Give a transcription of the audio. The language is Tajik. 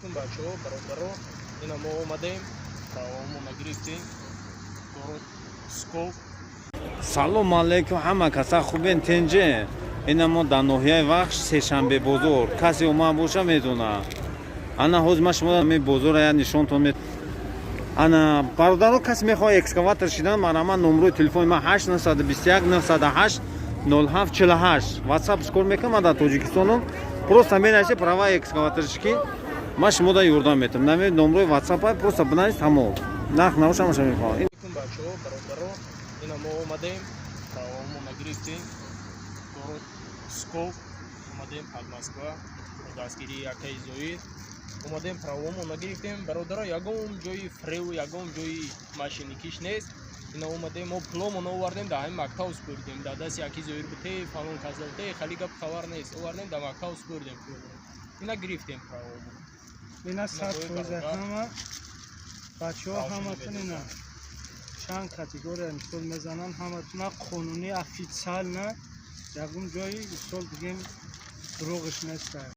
Алейкум, бачаҳо, бародаро. Ина мо омадем, праваомона гирифтем, город Псков. Салом алейкум, ҳама каса, хубен, тенҷе? Ина мо дар ноҳияи Вахш, Сешанбе бозор. Касе омад боша, медона. Ана ҳозир ман шумо ми бозора я нишонтон ме. Ана, бародаро, касе мехоҳад экскаватор шидан, марҳамат, номрои телефони ман 8 921 908 07 48. Ватсап кор мекунам, ман дар Тоҷикистонам. Просто менависе «права экскаваторщики», ман шумо да ёрдам метам. Наме номрои ватсапа просто бинавис, тамом. Нарх навош, ҳамаша мефаҳмам. Алейкум, бачаҳо, бародаро. Ина мо омадем, праваомона гирифтем, город Псков омадем, под Москва, бо дастгирии акаи Зоир омадем, праваомона гирифтем. Бародаро, ягон ҷои фреву ягон ҷои мошенникиш нест. Ина омадем, мо пуломона овардем, дар ҳамин мактаб супурдем, дар дасти аки Зоир буте, фалон каса буте, хали гап хабар нест. Овардем, дар мактаб супурдем пуломона, ина гирифтем праваомона. Ина 100% ҳама бачаҳо, ҳаматон ина чанд категория мисол мезананд, ҳаматона қонунӣ, официально, ягон ҷои мисол бигем, дурӯғиш неста.